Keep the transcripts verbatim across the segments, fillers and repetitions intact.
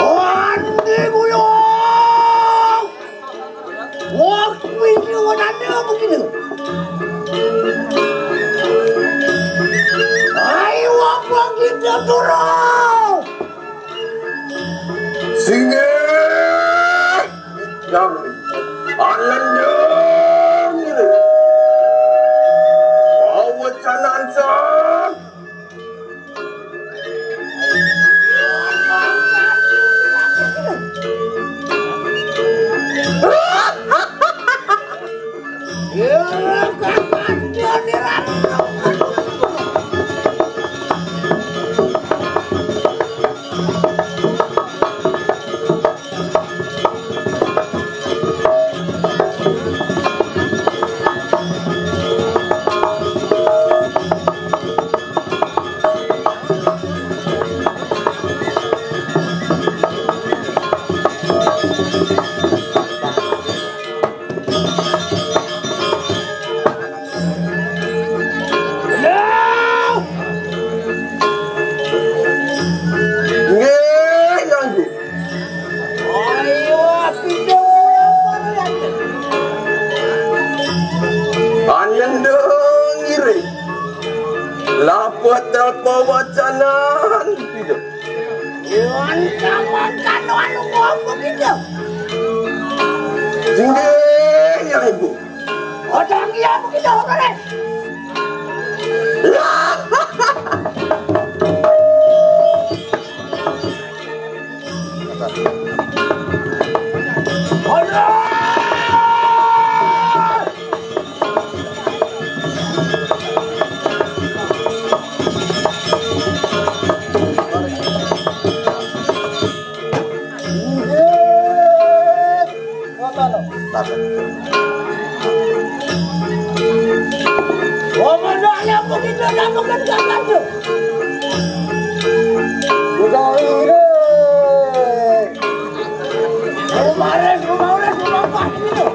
Andi Guyong! Wah, kuwi nyuwunane apa ki lho? Ayo apa kita turu? Singgih! Yang anandeng ini. Pawecanan sang Nggih, Kang Gu. Ayo, kita mulai para yakin. Anandeng ngiring. Lapet pawacanan tidak. Wan kawan kanu anu ngomong gitu. Singgih, Yang Ibu. Ojo iya begitu, Kare. Ngono lho. Ngomongnya begitu, ngomongkan kapan tuh? Udah ini. Kemarin, kemarin, kemarin, gitu.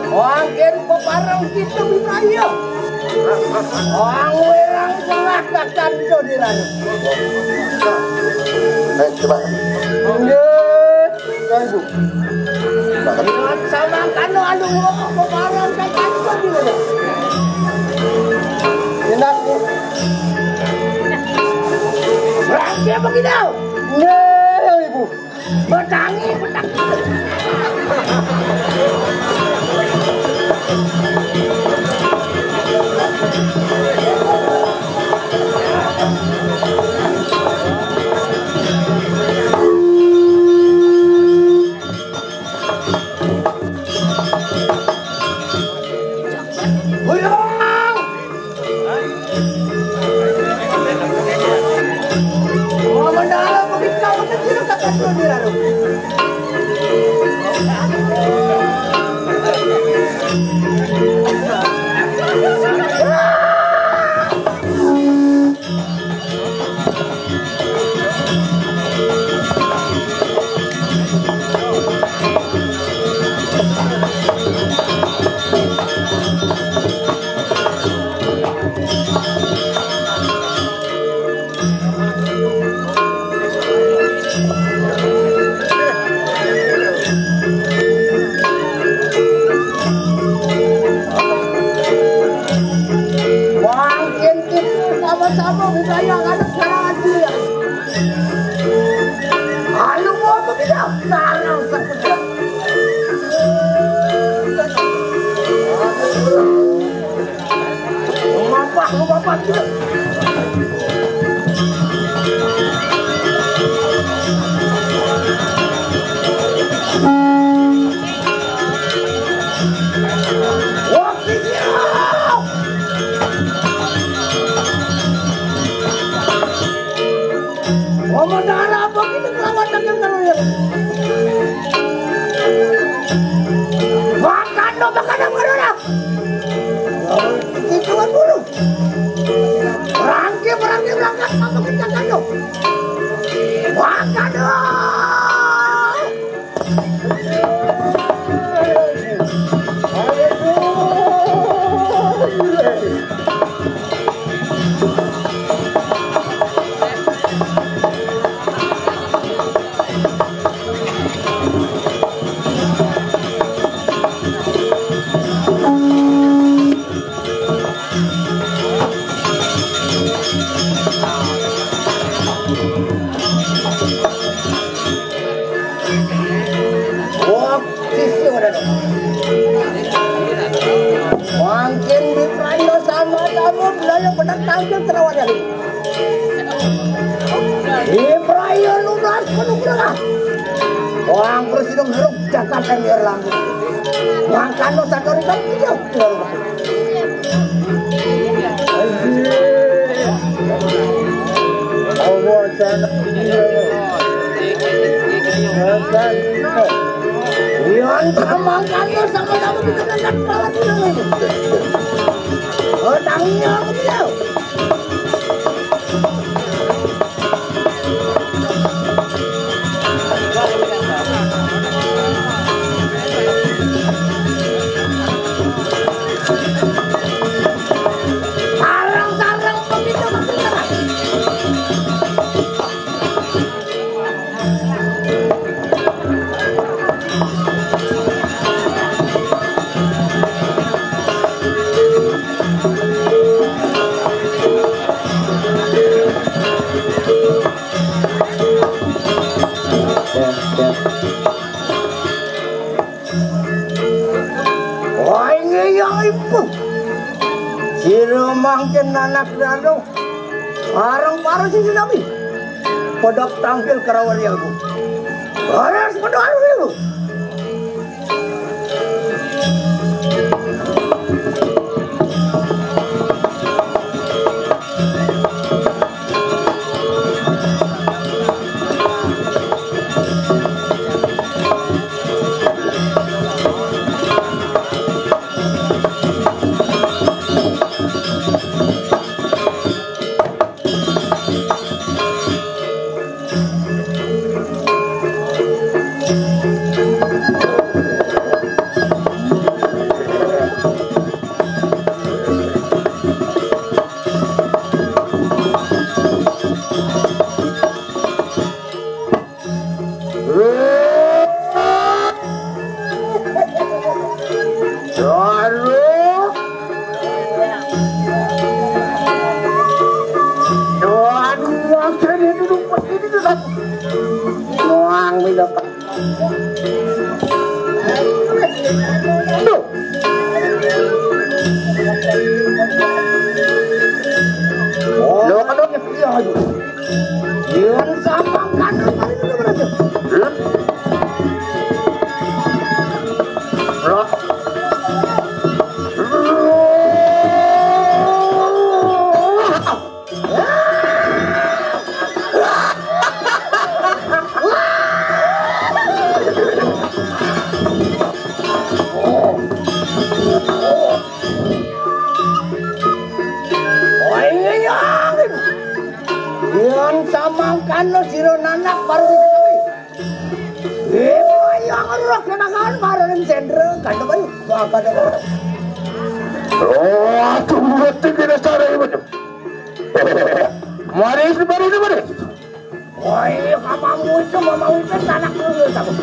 Wangken peparang kita wilayah. Wang werang tengah kacan itu di lalu. Eh, coba. Nggih, Kang Ibu. Dengan sama kanu anu ngomong peparang kacan itu di lalu. Enak, Bu. Berangkat begitu. Nggih, Ibu. Betangi, betangi. Buyung! Ngomong darah apa kita kelawan dengan karunya? Makan dong, makan dong, makan dong. Itu kan dulu. Berangkat, berangkat, berangkat, apa kita kan dong? Makan dong. Wah, sisi udah dong. Makin di Prando sama kamu, beliau benar tampil terawat dari. Di Prando lu belas penuh berapa? Wah, terus itu ngeruk Jakarta biar langsung. Makan lo satu hari kan tidak. Wah, ini ya ibu. Sira mangkin anak rano. Arang para sisi nami. Padha tampil karawan ya ibu. Harus padha anu ibu. Aduh. Aduh, akhirnya duduk begini tuh, Kak. Nuang, minum, Kak. Aduh. Lo, aduh, iya, aduh. Yang sama kan paling udah berarti. Loh. Oh, iya, iya. Yang sama kan lo sira nanak baru diketahui. Eh, yang roh kenangan baru ning sendra kan baru. Wah, kada baru. Oh, aduh, ngerti kira cara ini. Mari, mari, mari. Woi, mamamu itu, mamamu itu anak dulu, kamu.